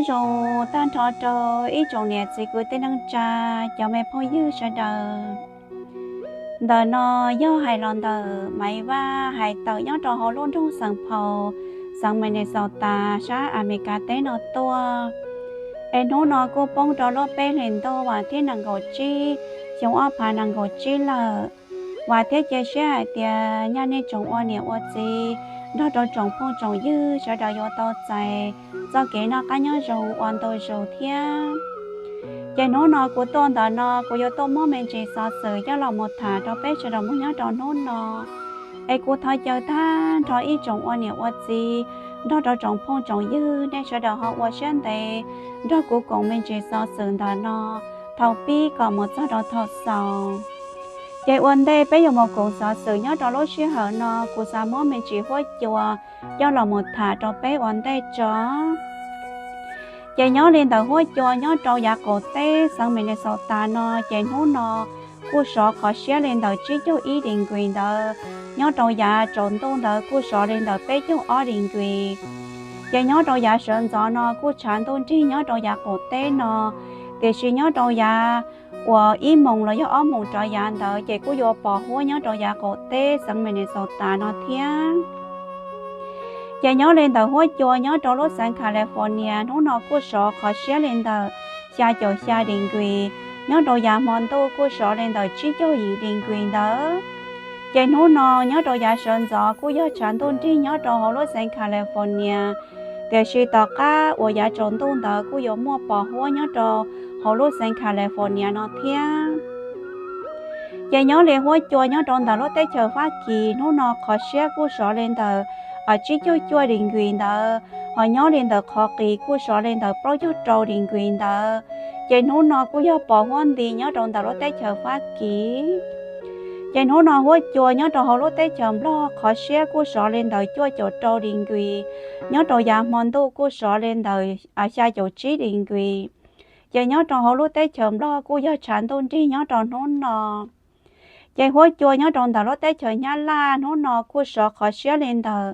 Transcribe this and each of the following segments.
Nyob zoo tag nrho rau ib tsoom niam txiv kwv tij neej tsa, cov me phooj ywg sawv daws. Ntawm no yog hais los ntawm Maiv Vaj hais tawm nyob rau hauv lub nroog Saint Paul, xeev Minnesota, sab Amelikas teb no tuaj. Es hnub no kuj poob rau lub peb hlis ntuj vas thib nees nkaum tsib, xyoo ob phav nees nkaum tsib lawm. Vam thiab cia siab hais tias nyaj nej tsoom ua niam ua txiv nrog rau tsoom phooj tsoom ywg sawv daws yuav tau txais txoj kev noj qab nyob zoo ua ntu zus thiab. Ces hnub no kuv tuaj ntawm no kuv yuav tuaj muab me ntsis xov xwm coj los mus tham rau peb sawv daws mloog nyob rau hnub no. Es kuv thov caw tag nrho ib tsoom ua niam ua txiv nrog rau tsoom phooj tsoom ywg nej sawv daws ho ua siab ntev nrog kuv koom me ntsis xov xwm ntawm no thaum pib kom mus txog rau thaum xaus. Ces ua ntej peb yuav mus koom xov xwm nyob rau lub sij hawm no, kuv xav muab me ntsis huab cua coj los mus tham rau peb ua ntej tso. Ces nyob li ntawm huab cua nyob rau yav qaum teb xeev Minnesota no, ces hnub no kuj sov qhov siab li ntawm tsib caug ib degree ntawd, nyob rau yav tsaus ntuj ntawd kuj sov li ntawm peb caug ob degree. Ces nyob rau yav sawv ntxov no kuj tshav ntuj nrig nyob rau yav qaum teb no, tiam sis nyob rau yav uas ib moos los yog ob moos rov yav ntawd ces kuj yuav pos huab nyob rau yav qaum teb xeev Minnesota no thiab. Ces nyob li ntawm huab cua nyob rau lub xeev California hnub no kuj sov qhov siab li ntawm xya caum xya degree, nyob rau yav hmo ntuj kuj sov li ntawm tsib caug yim degree ntawd. Ces hnub no nyob rau yav sawv ntxov kuj yog tshav ntuj nrig nyob rau hauv lub xeev California, tiam sis tom qab uas yav tsaus ntuj ntawd kuj yuav muaj pos huab nyob rau hauv lub xeev California no thiab. Ces nyob li huab cua nyob rau ntawm lub teb chaws Fab Kis hnub no qhov siab kuj sov li ntawm tsib caug cuaj degree ntawd, ho nyob li ntawm qhov qis kuj sov li ntawm plaub caug rau degree ntawd. Ces hnub no kuj yog pos huab nti nyob rau ntawm lub teb chaws Fab Kis. Ces hnub no huab cua nyob rau hauv lub teb chaws Nplog qhov siab kuj sov li ntawm cuaj caum rau degree, nyob rau yav hmo ntuj kuj sov li ntawm xya caum tsib degree. Ces nyob rau hauv lub teb chaws Nplog kuj yog tshav ntuj nrig nyob rau hnub no. Ces huab cua nyob rau ntawm lub teb chaws Nyab Laj hnub no kuj sov qhov siab li ntawm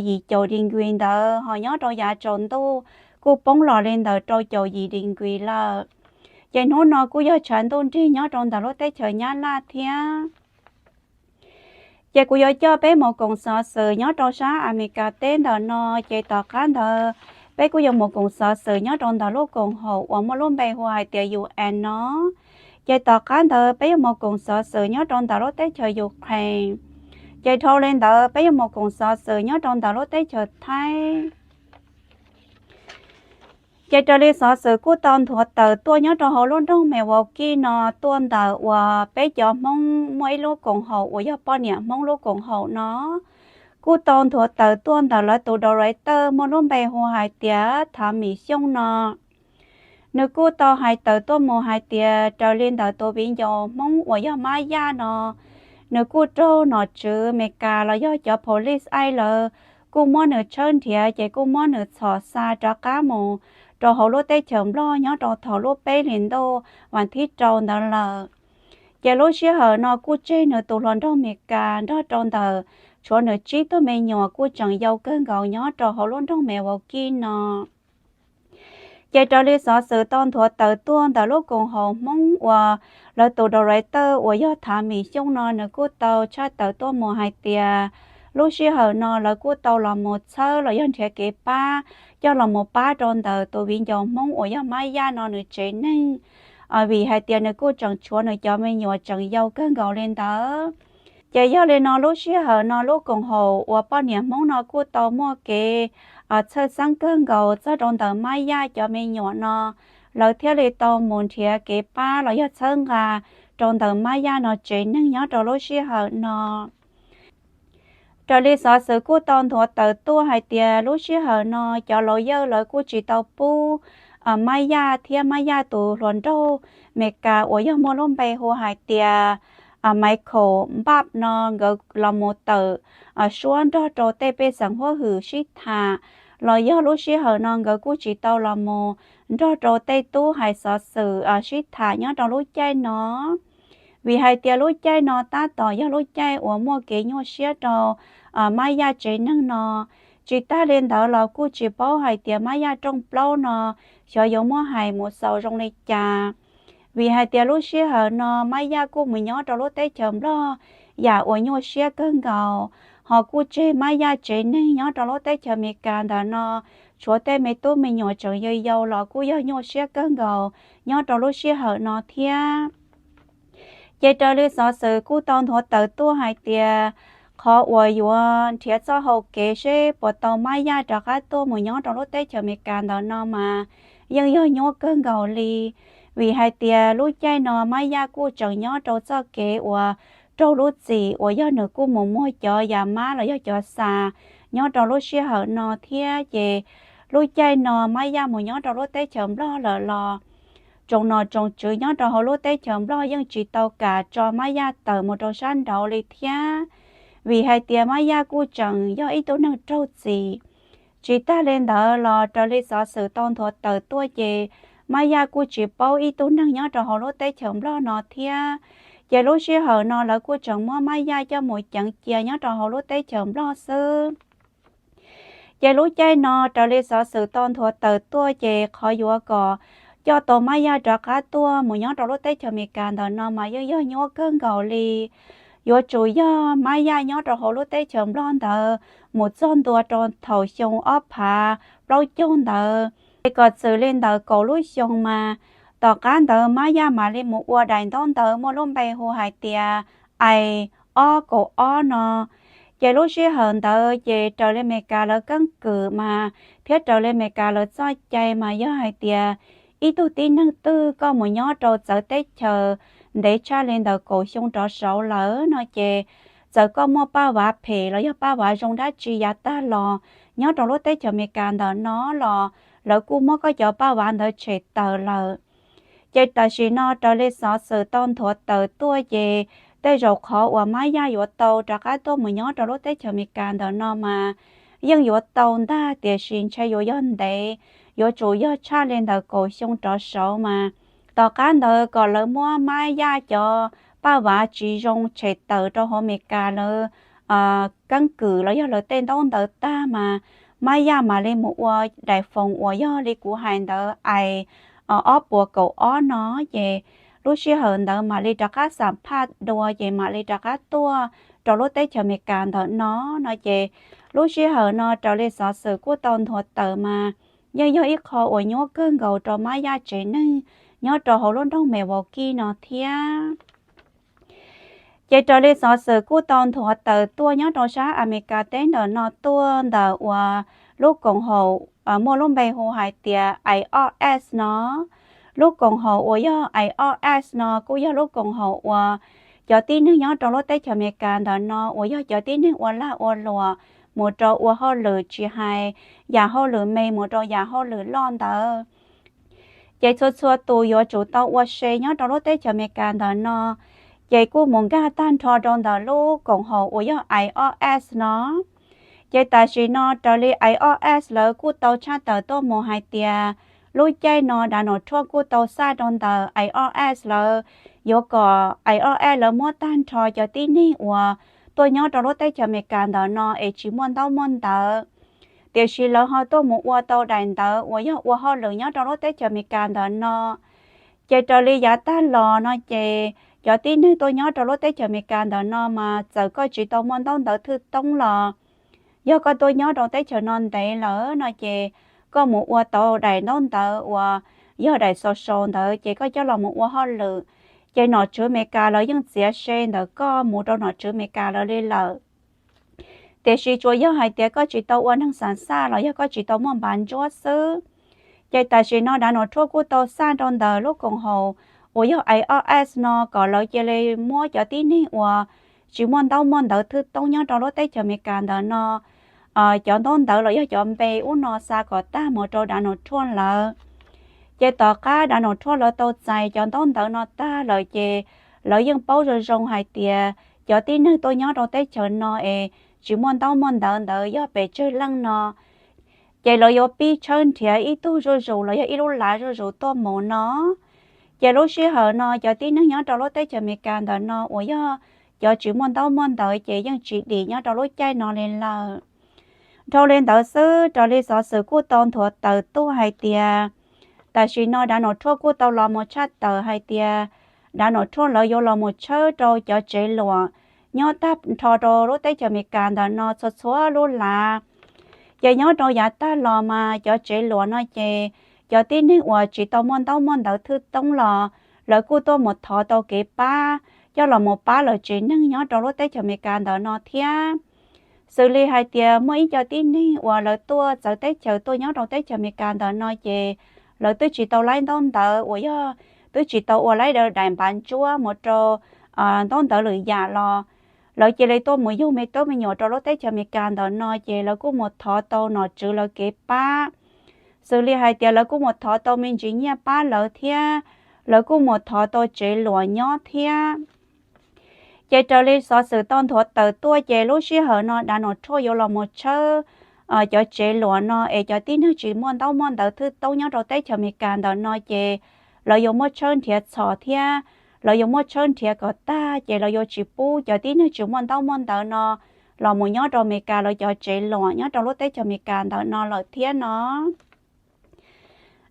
yim caum degree ntawd, ho nyob rau yav tsaus ntuj kuj poob los li ntawm rau caum yim degree lawm. Ces hnub no kuj yog tshav ntuj nrig nyob rau ntawm lub teb chaws Nyab Laj thiab. Ces kuv yuav coj peb mus koom xov xwm nyob rau sab Amelikas teb ntawm no, ces tom qab ntawd peb kuj yuav mus koom xov xwm nyob rau ntawm lub koom haum uas muaj lub npe hu hais tias U N no. Ces tom qab ntawd peb yuav mus koom xov xwm nyob rau ntawm lub teb chaws Ukraine. Ces dhau li ntawd peb yuav mus koom xov xwm nyob rau ntawm lub teb chaws Thaib. Ces raws li xov xwm kuj tau nthuav tawm tuaj nyob rau hauv lub nroog Milwaukee no, tuaj ntawm uas peb cov Hmoob muaj ib lub koom haum uas yog poj niam Hmoob lub koom haum no, kuj tau nthuav tawm tuaj ntawm lawv tus director muaj lub npe hu hais tias Thav Mim Xyooj no. Nws kuj tau hais tawm tuaj mus hais tias raws li ntawm tus viv ncaus Hmoob uas yog Mab Yaj no, nws kuj raug nom tswv Amelikas los yog cov police ice lawv kuj muab nws tshawb nrhiav, ces kuj muab nws txhom xa rov qab mus rau hauv lub teb chaws Nplog nyob rau thaum lub peb hlis ntuj vas thib rau ntawd lawm. Ces lub sij hawm no kuj tseg nws tus hluas nraug Amelikas nrog rau ntawm tshuav nws tsib tug me nyuam kuj tseem yau kawg nkaus nyob rau hauv lub nroog Milwaukee no. Ces raws li xov xwm tau nthuav tawm tuaj ntawm lub koom haum Hmoob uas lawv tus director uas yog Thav Mim Xyooj no, nws kuj tau tshaj tawm tuaj mus hais tias lub sij hawm no lawv kuj tau los mus txhawb los yog nrhiav kev pab coj los mus pab rau ntawm tus viv ncaus Hmoob uas yog Mab Yaj no nws tsev neeg, vim hais tias nws kuj tseem tshuav nws cov me nyuam tseem yau kawg nkaus li ntawd. Ces yog li no lub sij hawm no lub koom haum uas poj niam Hmoob no kuj tau muaj kev txhawj xeeb kawg nkaus txog rau ntawm Mab Yaj cov me nyuam no, lawv thiaj li tau mus nrhiav kev pab los yog txhawb nqa rau ntawm Mab Yaj no tsev neeg nyob rau lub sij hawm no. Raws li xov xwm kuj tau nthuav tawm tuaj hais tias lub sij hawm no cov lawyer lawv kuj tsis tau pub Mab Yaj thiab Mab Yaj tus hluas nraug Amelikas uas yog muaj lub npe hu hais tias Michael Mbab no nkawd los mus tawm suab nrog rau tej pej xeem huab hwm sib tham, los yog lub sij hawm no nkawd kuj tsis tau los mus nrog rau tej tub hais xov xwm sib tham nyob rau lub caij no. Vim hais tias lub caij no tab tom yog lub caij uas muaj kev nyuaj siab rau Mab Yaj tsev neeg no, Tsis tag li ntawd los kuj tsis paub hais tias Mab Yaj rooj plaub no xyov yuav muab hais mus xaus zoo li cas. Vim hais tias lub sij hawm no Mab Yaj kuj mus nyob rau lub teb chaws Nplog yam uas nyuaj siab kawg nkaus, ho kuj tseg Mab Yaj tsev neeg nyob rau lub teb chaws Amelikas ntawm no, tshuav tej me tub me nyuam tseem yau yau los kuj yog nyuaj siab kawg nkaus nyob rau lub sij hawm no thiab. Ces raws li xov xwm kuj tau nthuav tawm tuaj hais tias qhov uas yuav nrhiav txoj hau kev seb puas tau Mab Yaj rov qab tuaj mus nyob rau lub teb chaws Amelikas ntawm no mas yeej yog nyuaj kawg nkaus li. Vim hais tias lub caij no Mab Yaj kuj tseem nyob rau txoj kev uas raug lub txim uas yog nws kuj mus muag cov yas mab los yog cov xa nyob rau lub sij hawm no thiab. Ces lub caij no Mab Yaj mus nyob rau lub teb chaws Nplog lawm los tsoom nom tsoom tswv nyob rau hauv lub teb chaws Nplog yeej tsis tau kam tso Mab Yaj tawm mus rau sab nraud li thiab. Vim hais tias Mab Yaj kuj tseem yog ib tug neeg raug txim. Tsis tag li ntawd los raws li xov xwm tau nthuav tawm tuaj ces Mab Yaj kuj tsis paub ib tug neeg nyob rau hauv lub teb chaws Nplog no thiab. Ces lub sij hawm no lawv kuj tseem muab Mab Yaj coj mus ceev cia nyob rau hauv lub teb chaws Nplog xwb. Ces lub caij no raws li xov xwm tau nthuav tawm tuaj ces qhov yuav kom coj tau Mab Yaj rov qab tuaj mus nyob rau lub teb chaws Amelikas ntawm no mas yeej yog nyuaj kawg nkaus li. Yuav tsum yog Mab Yaj nyob rau hauv lub teb chaws Nplog ntawd mus txog ntua rau thaum xyoo ob phav plaub caug ntawd, ces kom txwm li ntawd kaum lub xyoo mas tom qab ntawd Mab Yaj mam li mus ua daim ntaub ntawv muaj lub npe hu hais tias I ob kaum ob no. Ces lub sij hawm ntawd ces raws li Amelikas lawv keeb kwm mas thiab raws li Amelikas lawv txoj cai mas yog hais tias ib tug tib neeg twg koj mus nyob rau txawv teb chaws ntev tshaj li ntawm kaum xyoo rov saud lawm no ces txawm koj muaj paj vav phem los yog paj vav zoo dab tsi yav tag los nyob rau lub teb chaws Amelikas ntawm no los lawv kuj muab koj cov paj vav ntawd tshem tawm lawm. Ces tam sim no raws li xov xwm tau nthuav tawm tuaj ces tej zaum qhov uas Mab Yaj yuav tau rov qab tuaj mus nyob rau lub teb chaws Amelikas ntawm no mas yeej yuav tau ntag, tiam sis ntshe yuav yog ntev, yuav tsum yog tshaj li ntawm kaum xyoo rov saud mas tom qab ntawd kom lawv muab Mab Yaj cov paj vav tsis zoo tshem tawm rau hauv Amelikas lawv keeb kwm los yog lawv tej ntaub ntawv tag mas Mab Yaj mam li mus ua daim foos uas yog li kuv hais ntawd I ob puas kaum ob no, ces lub sij hawm ntawd mam li rov qab xam phaj dua ces mam li rov qab tuaj rau lub teb chaws Amelikas ntawm no no ces lub sij hawm no raws li xov xwm kuj tau nthuav tawm mas yeej yog ib qho uas nyuaj kawg nkaus rau Mab Yaj tsev neeg nyob rau hauv lub nroog Milwaukee no thiab. Ces raws li xov xwm kuj tau nthuav tawm tuaj nyob rau sab Amelikas teb ntawm no tuaj ntawm uas lub koom haum muaj lub npe hu hais tias I R S no. Lub koom haum uas yog I R S no kuj yog lub koom haum uas cov tib neeg nyob rau lub teb chaws Amelikas ntawm no uas yog cov tib neeg ua lag ua luam mus rau ua hauj lwm tsis hais yam hauj lwm me mus rau yam hauj lwm loj ntawd, ces txhua txhua tus yuav tsum tau ua se nyob rau lub teb chaws Amelikas ntawm no, ces kuj mus nkag tag nrho rau ntawm lub koom haum uas yog I R S no. Ces tam sim no raws li I R S lawv kuj tau tshaj tawm tuaj mus hais tias lub caij no Donald Trump kuj tau xaj rau ntawm I R S lawv, yuav kom I R S lawv muab tag nrho cov tib neeg uas tuaj nyob rau lub teb chaws Amelikas ntawm no es tsis muaj ntaub muaj ntawv. Tiam sis lawv ho tuaj mus ua tau daim ntawv uas yog ua hauj lwm nyob rau lub teb chaws Amelikas ntawm no. Ces raws li yav tag los no ces cov tib neeg tuaj nyob rau lub teb chaws Amelikas ntawm no mas txawm koj tsis tau muaj ntaub ntawv thwj toob los yog koj tuaj nyob rau teb chaws no ntev lawm no ces koj mus ua tau daim ntaub ntawv uas yog daim social ntawd ces koj coj los mus ua hauj lwm, ces nom tswv Amelikas lawv yeej txiav se ntawm koj mus rau nom tswv Amelikas lawv li lawm. Tiam sis tsuas yog hais tias koj tsis tau ua neeg xav xaj los yog koj tsis tau muaj npav ntsuab xwb. Ces tam sim no Donald Trump kuj tau xaj rau ntawm lub koom haum uas yog I R S no kom lawv cia li muab cov tib neeg uas tsis muaj ntaub muaj ntawv thwj toob nyob rau lub teb chaws Amelikas ntawm no, cov ntaub ntawv los yog cov npe ub no xa kom tag mus rau Donald Trump lawv. Ces tom qab Donald Trump lawv tau txais cov ntaub ntawv no tag lawm ces lawv yeej paub zoo zoo hais tias cov tib neeg tuaj nyob rau teb chaws no es tsis muaj ntaub muaj ntawv ntawd yog pes tsawg leej no, ces lawv yuav pib tshawb nrhiav ib tug zuj zus los yog ib lub lav zuj zus tuaj mus no. Ces lub sij hawm no cov tib neeg nyob rau lub teb chaws Amelikas ntawm no uas yog cov tsis muaj ntaub muaj ntawv ces yeej tsis dim nyob rau lub caij no li lawm. Dhau li ntawd xwb raws li xov xwm kuj tau nthuav tawm tuaj hais tias tam sim no dav nom Trump kuj tau los mus tshaj tawm hais tias dav nom Trump lawv yuav los mus tshawb rau cov tsev luam nyob tag nrho rau lub teb chaws Amelikas ntawm no txhua txhua lub lav. Ces nyob rau yav tag los mas cov tsev luam no ces cov tib neeg uas tsis tau muaj ntaub muaj ntawv thwj toob los lawv kuj tuaj mus thov tau kev pab coj los mus pab lawv tsev neeg nyob rau lub teb chaws Amelikas ntawm no thiab. Xws li hais tias muaj ib co tib neeg uas lawv tuaj txawv teb chaws tuaj nyob rau teb chaws Amelikas ntawm no ces lawv twb tsis tau laib ntaub ntawv uas yog twb tsis tau ua laib daim npav ntsuab mus rau ntaub ntawv lwm yam los lawv cia li tuaj mus yug me tub me nyuam rau lub teb chaws Amelikas ntawm no ces lawv kuj mus thov tau nom tswv lawv kev pab. Xws li hais tias lawv kuj mus thov tau me ntsis nyiaj pab lawv thiab lawv kuj mus thov tau tsev luam nyob thiab. Ces raws li xov xwm tau nthuav tawm tuaj ces lub sij hawm no dav nom Trump yuav los mus tshawb cov tsev luam no es cov tib neeg tsis muaj ntaub muaj ntawv thwj toob nyob rau teb chaws Amelikas ntawm no ces lawv yuav muab tshawb nrhiav txhom thiab lawv yuav muab tshawb nrhiav kom tag ces lawv yuav tsis pub cov tib neeg tsis muaj ntaub muaj ntawv no los mus nyob rau Amelikas lawv cov tsev luam nyob rau lub teb chaws Amelikas ntawm no lawm thiab no.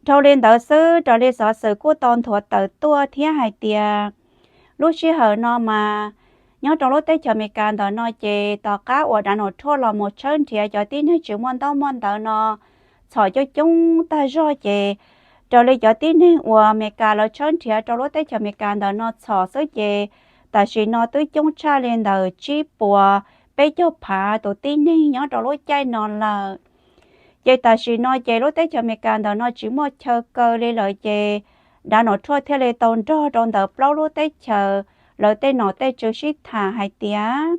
Dhau li ntawd xwb raws li xov xwm kuj tau nthuav tawm tuaj thiab hais tias lub sij hawm no mas nyob rau lub teb chaws Amelikas ntawm no ces tom qab uas dav nom Trump los mus tshawb nrhiav cov tib neeg tsis muaj ntaub muaj ntawv no txhom coob coob tag zog ces raws li cov tib neeg uas Amelikas lawv tshawb nrhiav rau lub teb chaws Amelikas ntawm no txhom xwb ces tam sim no twb coob tshaj li ntawm tsib puas peb caug phav tus tib neeg nyob rau lub caij no lawm. Ces tam sim no ces lub teb chaws Amelikas ntawm no tsis muaj chaw kaw li lawm ces dav nom Trump thiaj li tau nrog rau ntawm plaub lub teb chaws lawv tej nom tej tswv sib tham hais tias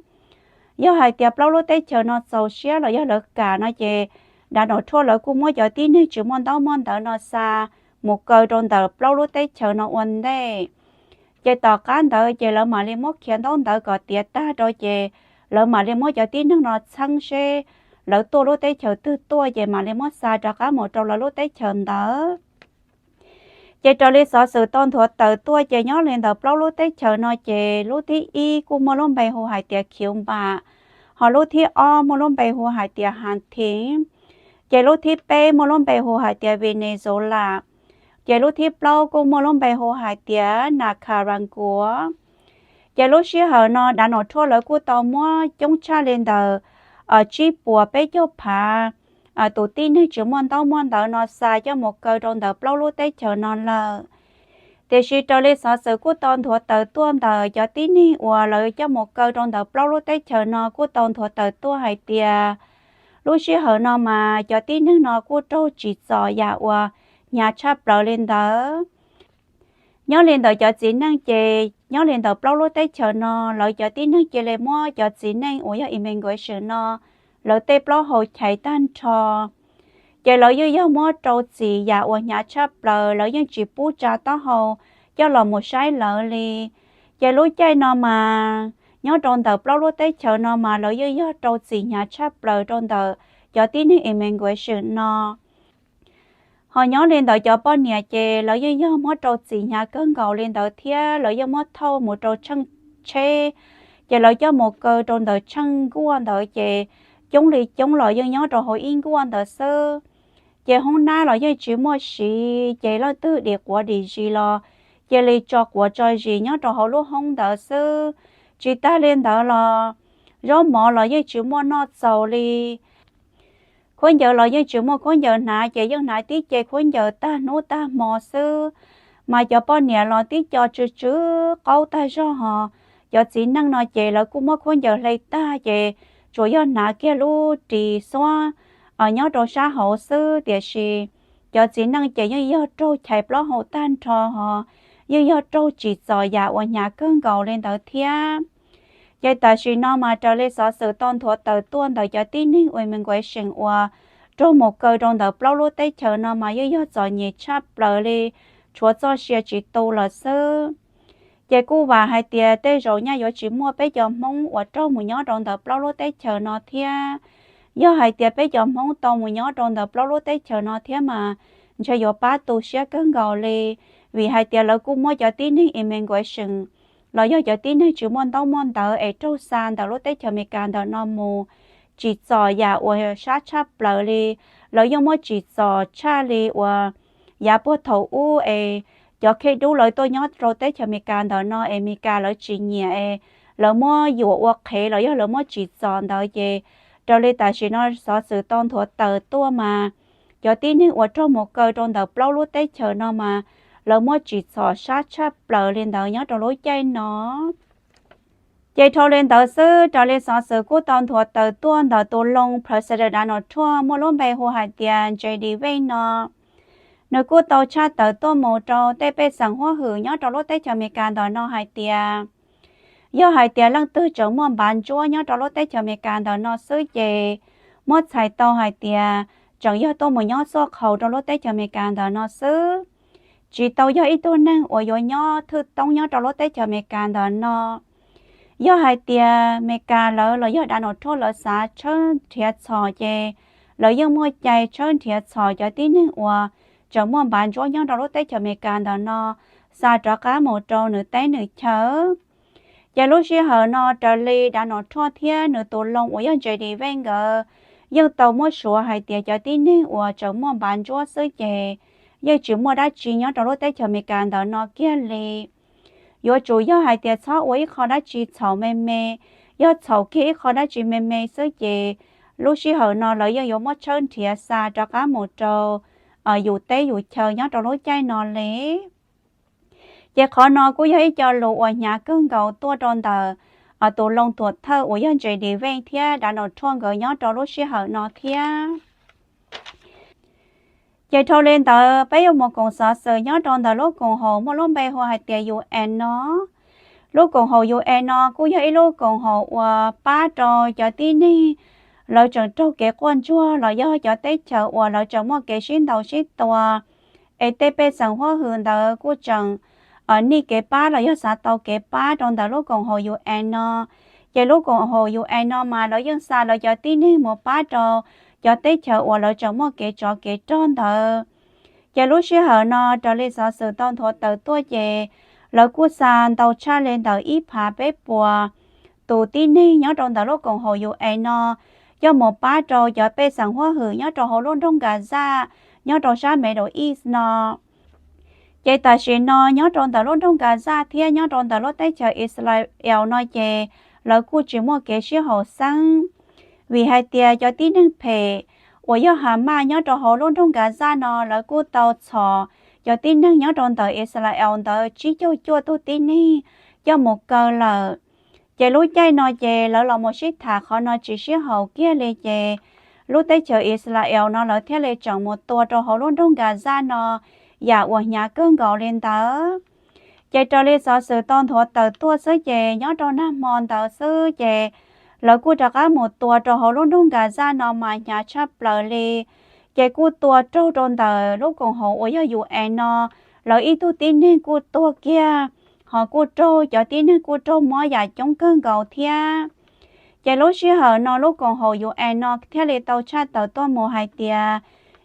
yog hais tias plaub lub teb chaws no txaus siab los yog lawv kam no ces dav nom Trump lawv kuj muab cov tib neeg tsis muaj ntaub muaj ntawv no xa mus kaw rau ntawm plaub lub teb chaws no ua ntej. Ces tom qab ntawd ces lawv mam li muab khiav ntaub ntawv kom tiav tag rau ces lawv mam li muab cov tib neeg no txheeb seb lawv tuaj lub teb chaws twg tuaj ces mam li muab xa rov qab mus rau lawv lub teb chaws ntawd. Ces raws li xov xwm tau nthuav tawm tuaj ces nyob li ntawm plaub lub teb chaws no ces lub thib ib kuj muaj lub npe hu hais tias Khiv Npam, ho lub thib ob muaj lub npe hu hais tias Hav Thiv, ces lub thib peb muaj lub npe hu hais tias Venezuela, ces lub thib plaub kuj muaj lub npe hu hais tias Nicaragua. Ces lub sij hawm no dav nom Trump lawv kuj tau muab coob tshaj li ntawm tsib puas peb caug phav tus tib neeg tsis muaj ntaub muaj ntawv no xa coj mus kaw rau ntawm plaub lub teb chaws no lawm. Tiam sis raws li xov xwm kuj tau nthuav tawm tuaj ntawm cov tib neeg uas lawv coj mus kaw rau ntawm plaub lub teb chaws no kuj tau nthuav tawm tuaj hais tias lub sij hawm no mas cov tib neeg no kuj raug tsim txom yam uas hnyav tshaj plaws li ntawd. Nyob li ntawm cov txiv neej ces nyob li ntawm plaub lub teb chaws no lawv cov tib neeg cia li muab cov txiv neej uas yog immigration no lawv tej plaub hau chais tag nrho. Ces lawv yeej yog muab rau txim yam uas hnyav tshaj plaws, lawv yeej tsis pub tsa taub hau coj los mus saib lawv li. Ces lub caij no mas nyob rau ntawm plaub lub teb chaws no mas lawv yeej yog rau txim hnyav tshaj plaws rau ntawm cov tib neeg immigration no. Ho nyob li ntawm cov poj niam ces lawv yeej yog muab rau txim hnyav kawg nkaus li ntawd thiab lawv yeej muab thauj mus rau tsheej tsheb, ces lawv coj mus kaw rau ntawm tsheej nkuaj ntawd ces coob li coob los yeej nyob rau hauv ib nkuaj ntawd xwb. Ces hoob nab los yeej tsis muaj siv, ces leej twg dim quav dim zis los cia li tso quav tso zis nyob rau hauv lub hoob ntawd xwb. Tsis tag li ntawd los zaub mov los yeej tsis muaj noj txaus li. Khaub ncaws los yeej tsis muaj khaub ncaws hnav, ces yeej hnav tib ce khaub ncaws tag hnub tag hmo xwb. Mas cov poj niam los tib co tsw tsw qaub tag zog ho, cov txiv neej no ces lawv kuj muab khaub ncaws hle tag ces tsuas yog hnav kiag lub ris xuab nyob rau sab hauv xwb, tiam sis cov txiv neej ces yeej yog raug chais plaub hau tag nrho ho, yeej yog raug tsim txom yam uas hnyav kawg nkaus li ntawd thiab. Ces tam sim no mas raws li xov xwm tau nthuav tawm tuaj ntawm cov tib neeg uas immigration uas raug mus kaw rau ntawm plaub lub teb chaws no mas yeej yog txom nyem tshaj plaws li, tshuav txoj sia tsis tu lawm xwb. Ces kuj vam hais tias tej zaum nyaj yuav tsis muaj peb cov Hmoob uas raug mus nyob rau ntawm plaub lub teb chaws no thiab. Yog hais tias peb cov Hmoob tau mus nyob rau ntawm plaub lub teb chaws no thiab mas ntshe yuav pab tu siab kawg nkaus li, vim hais tias lawv kuj muab cov tib neeg immigration los yog cov tib neeg tsis muaj ntaub muaj ntawv es raug xa ntawm lub teb chaws Amelikas ntawm no mus, tsim txom yam uas sab tshaj plaws li. Lawv yeej muab tsim txom tshaj li uas yav puag thaum ub es cov khej dub lawv tuaj nyob rau teb chaws Amelikas ntawm no es Amelikas lawv tsis nyiam es lawv muab yuam ua qhev los yog lawv muab tsim txom ntawd ces raws li tam sim no xov xwm tau nthuav tawm tuaj mas cov tib neeg uas raug mus kaw rau ntawm plaub lub teb chaws no mas lawv muab tsim txom sab tshaj plaws li ntawd nyob rau lub caij no. Ces dhau li ntawd xwb raws li xov xwm kuj tau nthuav tawm tuaj ntawm tus loo president Donald Trump muaj lub npe hu hais tias J D Vance no, nws kuj tau tshaj tawm tuaj mus rau tej pej xeem huab hwm nyob rau lub teb chaws Amelikas ntawm no hais tias yog hais tias leej twg tseem muaj npav ntsuab nyob rau lub teb chaws Amelikas ntawm no xwb ces muab txhais tau hais tias tseem yog tuaj mus nyob txoj qhaus rau lub teb chaws Amelikas ntawm no xwb, tsis tau yog ib tug neeg uas yuav nyob thwj toob nyob rau lub teb chaws Amelikas ntawm no. Yog hais tias Amelikas lawv los yog Donald Trump lawv xav tshawb nrhiav txhom ces lawv yeej muaj cai tshawb nrhiav txhom cov tib neeg uas tseem muaj npav ntsuab nyob rau lub teb chaws Amelikas ntawm no xa rov qab mus rau nws teb nws chaw. Ces lub sij hawm no raws li Donald Trump thiab nws tus loo uas yog J D Vance nkawd yeej tau muab suav hais tias cov tib neeg uas tseem muaj npav ntsuab xwb ces yeej tsis muaj dab tsi nyob rau lub teb chaws Amelikas ntawm no kiag li. Yuav tsum yog hais tias txhob ua ib qho dab tsi txhaum me me, yog txhaum kiag ib qho dab tsi me me xwb ces lub sij hawm no lawv yeej yuav muab tshawb nrhiav xa rov qab mus rau yus teb yus chaw nyob rau lub caij no li. Ces qhov no kuj yog ib co lus uas hnyav kawg nkaus tuaj rau ntawm tus loo tuam thawj uas yog J D Vance thiab Donald Trump nkawd nyob rau lub sij hawm no thiab. Ces dhau li ntawd peb yuav mus koom xov xwm nyob rau ntawm lub koom haum muaj lub npe hu hais tias U N no. Lub koom haum U N no kuj yog ib lub koom haum uas pab rau cov tib neeg lawv tseem raug kev quaj ntsuag los yog cov teb chaws uas lawv tseem muaj kev sib ntaus sib tua, es tej pej xeem huab hwm ntawd kuj tseem nij kev pab los yog xav tau kev pab rau ntawm lub koom haum U N no. Ces lub koom haum U N no mas lawv yeej xa lawv cov tib neeg mus pab rau cov teb chaws uas lawv tseem muaj kev tsov kev rog ntawd. Ces lub sij hawm no raws li xov xwm tau nthuav tawm tuaj ces lawv kuj xa ntau tshaj li ntawm ib phav peb puas tus tib neeg nyob rau ntawm lub koom haum U N no coj mus pab rau cov pej xeem huab hwm nyob rau hauv lub nroog Gaza nyob rau sab Middle East no. Ces tam sim no nyob rau ntawm lub nroog Gaza thiab nyob rau ntawm lub teb chaws Israel no ces lawv kuj tsis muaj kev sib haum xeeb, vim hais tias cov tib neeg phem uas yog Hamas nyob rau hauv lub nroog Gaza no lawv kuj tau txhom cov tib neeg nyob rau ntawm Israel ntawd tsib caug cuaj tug tib neeg coj mus kaw lawm. Ces lub caij no ces lawv los mus sib tham qhov no tsis sib haum kiag li ces lub teb chaws Israel no lawv thiaj li tseem mus tua rau hauv lub nroog Gaza no yam uas hnyav kawg nkaus li ntawd. Ces raws li xov xwm tau nthuav tawm tuaj xwb ces nyob rau nag hmo ntawd xwb ces lawv kuj rov qab mus tua rau hauv lub nroog Gaza no mas hnyav tshaj plaws li. Ces kuj tua raug rau ntawm lub koom haum uas yog U N no, lawv ib tug tib neeg kuj tuag kiag, ho kuj raug cov tib neeg kuj raug mob yam coob kawg nkaus thiab. Ces lub sij hawm no lub koom haum U N no thiaj li tau tshaj tawm tuaj mus hais tias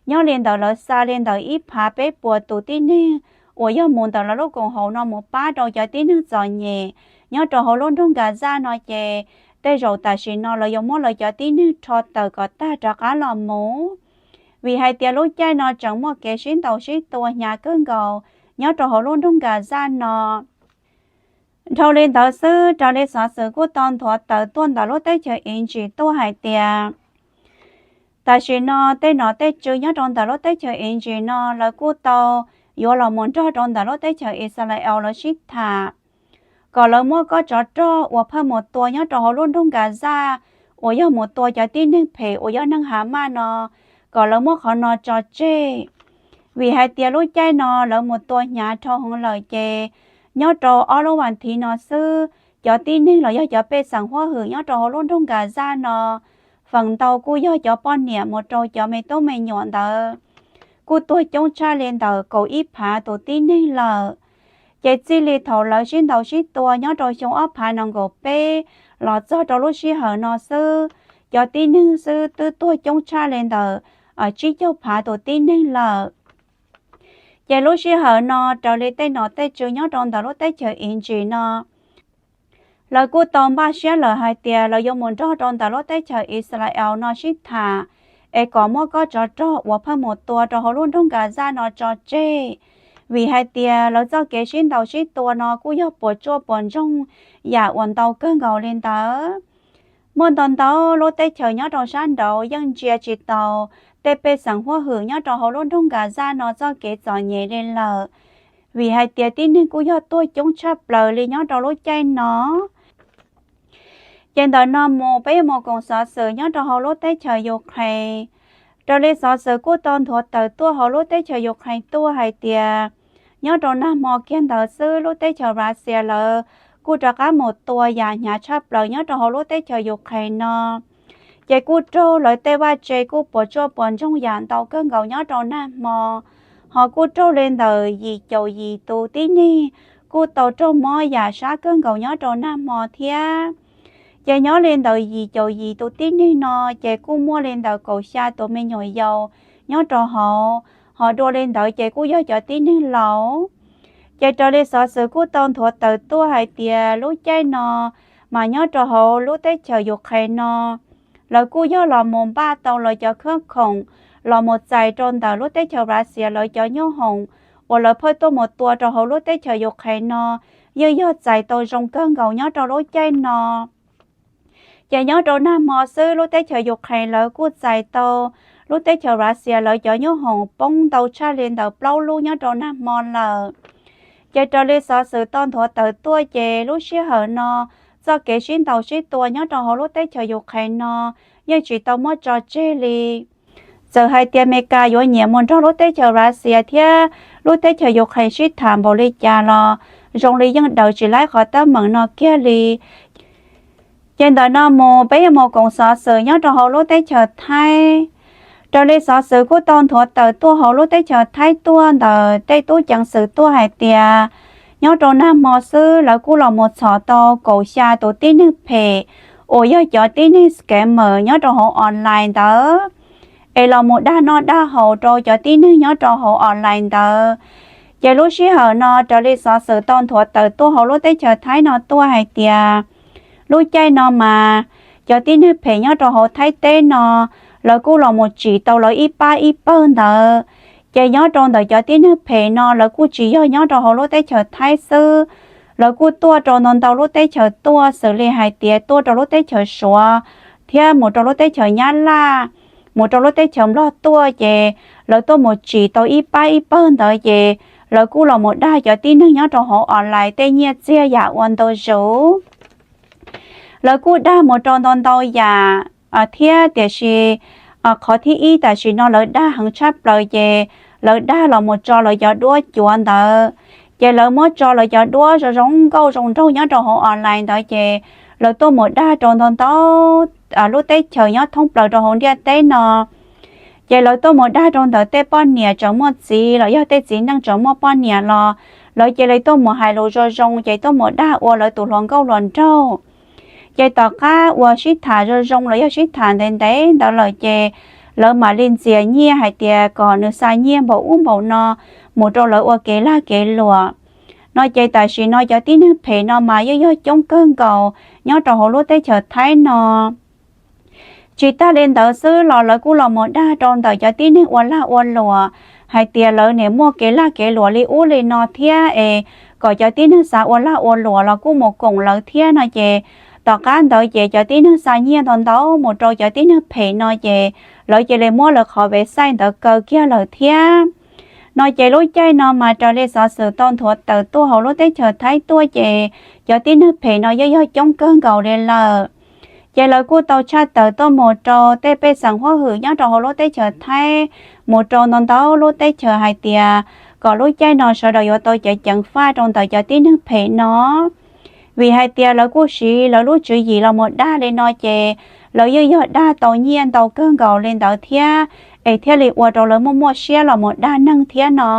nyob li ntawd lawv xa li ntawm ib phav peb puas tus tib neeg uas yog mus ntawm lawv lub koom haum no mus pab rau cov tib neeg txom nyem nyob rau hauv lub nroog Gaza no ces tej zaum tam sim no lawv yuav muab lawv cov tib neeg rho tawm kom tag rov qab los mus, vim hais tias lub caij no tseem muaj kev sib ntaus sib tua hnyav kawg nkaus nyob rau hauv lub nroog Gaza no. Dhau li ntawd xwb raws li xov xwm kuj tau nthuav tawm tuaj ntawm lub teb chaws Iziv tuaj hais tias tam sim no tej nom tej tswv nyob rau ntawm lub teb chaws Iziv no lawv kuj tau yuav los mus nrog rau ntawm lub teb chaws Israel lawv sib tham kom lawv muab kob tsov rog uas pheej mus tua nyob rau hauv lub nroog Gaza uas yog mus tua cov tib neeg phem uas yog neeg Hamas no, kom lawv muab qhov no tso tseg. Vim hais tias lub caij no lawv mus tua hnyav dhau heev lawm ces nyob rau ob lub vas thiv no xwb, cov tib neeg los yog cov pej xeem huab hwm nyob rau hauv lub nroog Gaza no feem ntau kuj yog cov poj niam mus rau cov me tub me nyuam ntawd kuj tuag coob tshaj li ntawm kaum ib phav tus tib neeg lawm. Ces txij li thaum lawv sib ntaus sib tua nyob rau xyoo ob phav nees nkaum peb los txog rau lub sij hawm no xwb, cov tib neeg xwb twb tuag coob tshaj li ntawm tsib caug phav tus tib neeg lawm. Ces lub sij hawm no raws li tej nom tej tswv nyob rau ntawm lub teb chaws Iziv no, Lawv kuj tau npaj siab lawm hais tias lawv yuav mus nrog rau ntawm lub teb chaws Israel no sib tham, es kom muab kob tsov rog uas pheej mus tua rau hauv lub nroog Gaza no tso tseg, vim hais tias lawv txoj kev sib ntaus sib tua no kuj yog puas tsuaj puas ntsoog yam uas ntau kawg nkaus li ntawd. Muaj ntau ntau lub teb chaws nyob rau sab nraud yeej ntsia tsis taus tej pej xeem huab hwm nyob rau hauv lub nroog Gaza no txoj kev txom nyem li lawm, vim hais tias tib neeg kuj yog tuag coob tshaj plaws li nyob rau lub caij no. Ces ntawm no mus peb yuav mus koom xov xwm nyob rau hauv lub teb chaws Ukraine. Raws li xov xwm kuj tau nthuav tawm tuaj hauv lub teb chaws Ukraine tuaj hais tias, nyob rau nag hmo kiag ntawd xwb lub teb chaws Russia lawv kuj rov qab mus tua yam hnyav tshaj plaws nyob rau hauv lub teb chaws Ukraine no. Ces kuj raug lawv tej vaj tse kuj puas tsuaj puas ntsoog yam ntau kawg nkaus nyob rau nag hmo, ho kuj raug li ntawm yim caum yim tus tib neeg kuj tau raug mob yam sab kawg nkaus nyob rau nag hmo thiab. Ces nyob li ntawm yim caum yim tus tib neeg no, ces kuj muaj li ntawm kaum xya tus me nyuam yaus nyob rau hauv, ho dua li ntawd ces kuj yog cov tib neeg laus. Ces raws li xov xwm kuj tau nthuav tawm tuaj hais tias lub caij no mas nyob rau hauv lub teb chaws Ukraine no, lawv kuj yog los mus npaj tau lawv cov khab khoom los mus txais rau ntawm lub teb chaws Russia lawv cov nyoob hoom uas lawv pheej tuaj mus tua rau hauv lub teb chaws Ukraine no, yeej yog txais tau zoo kawg nkaus nyob rau lub caij no. Ces nyob rau nag hmo xwb lub teb chaws Ukraine lawv kuj txais tau lub teb chaws Russia lawv cov nyoob hoom poob ntau tshaj li ntawm plaub lub nyob rau nag hmo lawm. Ces raws li xov xwm tau nthuav tawm tuaj ces lub sij hawm no txoj kev sib ntaus sib tua nyob rau hauv lub teb chaws Ukraine no yeej tsis tau muab tso tseg li. Txawm hais tias Amelikas yuav nyiam mus nrog lub teb chaws Russia thiab lub teb chaws Ukraine sib tham npaum li cas los zoo li yeej daws tsis laib qhov teeb meem no kiag li. Ces ntawm no mus peb yuav mus koom xov xwm nyob rau hauv lub teb chaws Thaib. Raws li xov xwm kuj tau nthuav tawm tuaj hauv lub teb chaws Thaib tuaj ntawm tej tub ceev xwm tuaj hais tias, nyob rau nag hmo xwb lawv kuj los mus txhom tau kaum xya tus tib neeg phem uas yog cov tib neeg scammer nyob rau hauv online ntawd, es los mus dag noj dag haus rau cov tib neeg nyob rau hauv online ntawd. Ces lub sij hawm no raws li xov xwm tau nthuav tawm tuaj hauv lub teb chaws Thaib no tuaj hais tias, lub caij no mas cov tib neeg phem nyob rau hauv Thaib teb no, lawv kuj los mus tsim tau lawv ib pab ib pawg ntawd. Ces nyob rau ntawm cov tib neeg phem no lawv kuj tsis yog nyob rau hauv lub teb chaws Thaib xwb, lawv kuj tuaj rau ntau ntau lub teb chaws tuaj xws li hais tias tuaj rau lub teb chaws Suav, thiab mus rau lub teb chaws Nyab Laj, mus rau lub teb chaws Nplog tuaj ces lawv tuaj mus tsim tau ib pab ib pawg ntawd ces lawv kuj los mus dag cov tib neeg nyob rau hauv online tej nyiaj txiag yam ua ntau zaus. Lawv kuj dag mus rau ntau ntau yam thiab, tiam sis qhov thib ib tam sim no lawv dag heev tshaj plaws ces lawv dag los mus tso lawv cov duab cuav ntawd. Ces lawv muab tso lawv cov duab zoo zoo nkauj zoo nraug nyob rau hauv online ntawd ces lawv tuaj mus dag rau ntau ntau lub teb chaws nyob thoob plaws rau hauv ntiaj teb no. Ces lawv tuaj mus dag rau ntawm tej poj niam tseem muaj txiv los yog tej txiv neej tseem muaj poj niam los lawv cia li tuaj mus hais lus zoo zoo ces tuaj mus dag ua lawv tus hluas nkauj hluas nraug. Ces tom qab uas sib tham zoo zoo los yog sib tham ntev ntev ntawd lawm ces lawv mam li ntxias nyiaj hais tias kom nws xa nyiaj npaum ub npaum no mus rau lawv ua kev lag kev luam. No ces tam sim no cov tib neeg phem no mas yeej yog coob kawg nkaus nyob rau hauv lub teb chaws Thaib no. Tsis tag li ntawd xwb los lawv kuj los mus dag rau ntawm cov tib neeg ua lag ua luam hais tias lawv nim muaj kev lag kev luam li ub li no thiab es kom cov tib neeg xav ua lag ua luam los kuj mus koom lawv thiab no ces tom qab ntawd ces cov tib neeg xa nyiaj ntau ntau mus rau cov tib neeg phem no ces lawv cia li muab lawv qhov website ntawd kaw kiag lawm thiab. No ces lub caij no mas raws li xov xwm tau nthuav tawm tuaj hauv lub teb chaws Thaib tuaj ces cov tib neeg phem no yeej yog coob kawg nkaus li lawm. Ces lawv kuj tau tshaj tawm tuaj mus rau tej pej xeem huab hwm nyob rau hauv lub teb chaws Thaib, mus rau ntau ntau lub teb chaws hais tias kom lub caij no sawv daws yuav tau ceev ceev faj rau ntawm cov tib neeg phem no. Vim hais tias lawv kuj siv lawv lub tswv yim los mus dag li no ces lawv yeej yog dag tau nyiaj ntau kawg nkaus li ntawd thiab, es thiaj li ua rau lawv muaj muaj siab los mus dag neeg thiab no.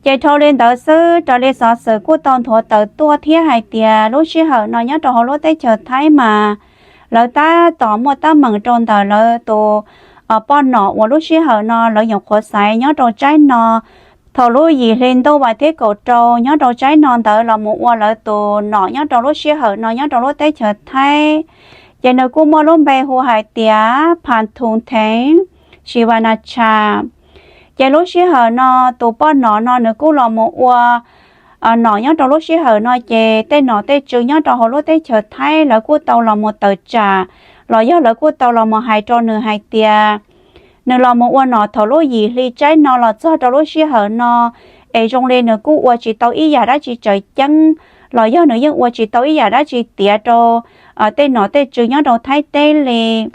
Ces dhau li ntawd xwb raws li xov xwm kuj tau nthuav tawm tuaj thiab hais tias lub sij hawm no nyob rau hauv lub teb chaws Thaib mas lawv tab tom muaj teeb meem rau ntawm lawv tus poj nom uas lub sij hawm no lawv nyuam qhuav xaiv nyob rau tsaib no Thaum lub yim hli ntuj vas thib kaum rau nyob rau tsaib no ntawd los mus ua lawv tus nom nyob rau lub sij hawm no nyob rau lub teb chaws Thaib, ces nws kuj muaj lub npe hu hais tias Pha Thu Theev Sivanachas. Ces lub sij hawm no tus poj nom no nws kuj los mus ua nom nyob rau lub sij hawm no, ces tej nom tej tswv nyob rau hauv lub teb chaws Thaib lawv kuj tau los mus tawm tsam los yog lawv kuj tau los mus hais rau nws hais tias nws los mus ua nom thaum lub yim hli tsaib no los txog rau lub sij hawm no, es zoo li nws kuj ua tsis tau ib yam dab tsi tseem ceeb los yog nws yeej ua tsis tau ib yam dab tsi tiav rau tej nom tej tswv nyob rau Thaib teb li.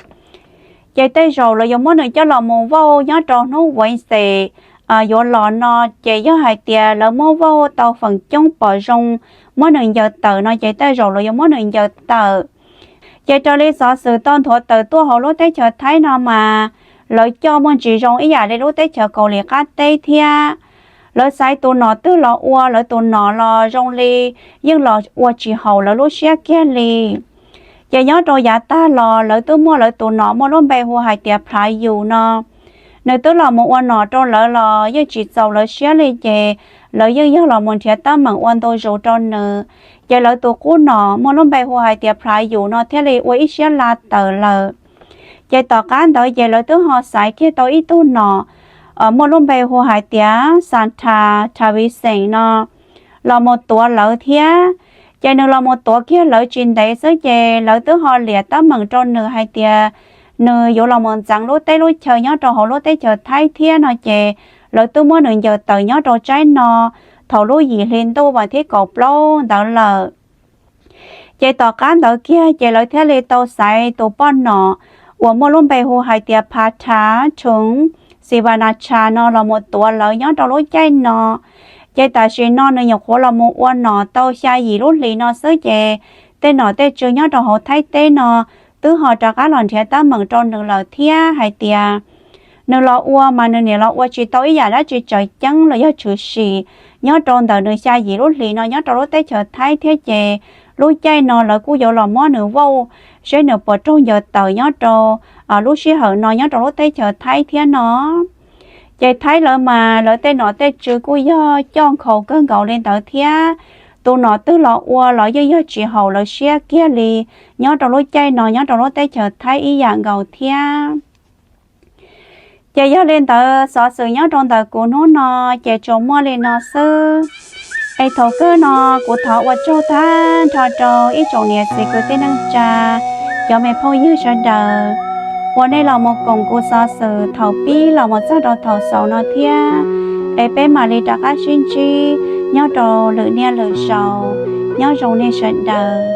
Ces tej zaum lawv yuav muab nws coj los mus vauj nyob rau hnub Wednesday yuav los no, ces yog hais tias lawv muab vauj tau feem coob pom zoo muab nws ncaws tawm no ces tej zaum lawv yuav muab nws ncaws tawm. Ces raws li xov xwm tau nthuav tawm tuaj hauv lub teb chaws Thaib no mas lawv coj muaj ntsis zoo ib yam li lub teb chaws Kaus Lim qab teb thiab. Lawv xaiv tus nom twg los ua lawv tus nom los zoo li yeej los ua tsis haum lawv lub siab kiag li. Ces nyob rau yav tag los lawv twb muaj lawv tus nom muaj lub npe hu hais tias Phlav Yus no, nws twb los mus ua nom rau lawv los yeej tsis txaus lawv siab li, ces lawv yeej yog los mus nrhiav teeb meem ua ntu zus rau nws. Ces lawv tus qub nom muaj lub npe hu hais tias Phlav Yus no thiaj li ua ib siab la tawm lawm. Ces tom qab ntawd ces lawv twb ho xaiv kiag tau ib tug nom muaj lub npe hu hais tias Santa Thavi Xeem no los mus tuav lawv thiab. Ces nws los mus tuav kiag lawv tsis ntev xwb ces lawv twb ho liam teeb meem rau nws hais tias nws yuav los mus ntxeev lub teb lub chaw nyob rau hauv lub teb chaws Thaib thiab no, ces lawv twb muab nws ncaws tawm nyob rau tsaib no thaum lub yim hli ntuj vas thib kaum plaub ntawd lawm. Ces tom qab ntawd kiag ces lawv thiaj li tau xaiv tus poj nom uas muaj lub npe hu hais tias Pha Tha Thoov Sivanachas no los mus tuav lawv nyob rau lub caij no. Ces tam sim no nws nyuam qhuav los mus ua nom tau xya yim lub hlis no xwb ces tej nom tej tswv nyob rau hauv Thaib teb no twb ho rov qab los nrhiav teeb meem rau nws lawm thiab hais tias nws los ua mas nws niam los ua tsis tau ib yam dab tsi tseem ceeb los yog tshwm sim nyob rau ntawm nws xya yim lub hlis no nyob rau lub teb chaws Thaib thiab, ces lub caij no lawv kuj yuav los muab nws vauj seb nws puas raug ncaws tawm nyob rau lub sij hawm no nyob rau lub teb chaws Thaib thiab no. Ces Thaib lawv mas lawv tej nom tej tswv kuj yog coj nkhaus kawg nkaus li ntawd thiab. Tus nom twg los ua los yeej yog tsis haum lawv siab kiag li nyob rau lub caij no nyob rau lub teb chaws Thaib ib yam nkaus thiab. Ces yog li ntawd xov xwm nyob rau ntawm kuv hnub no ces tsuas muaj li no xwb. Es thaum kawg no kuv thov ua tsaug tag nrho rau ib tsoom niam txiv kwv tij neej tsa, cov me phooj ywg sawv daws uas nej los mus koom kuv xov xwm thaum pib los mus txog rau thaum xaus no thiab. Es peb mam li rov qab sib ntsib nyob rau lwm niaj lwm zaus. Nyob zoo nej sawv daws.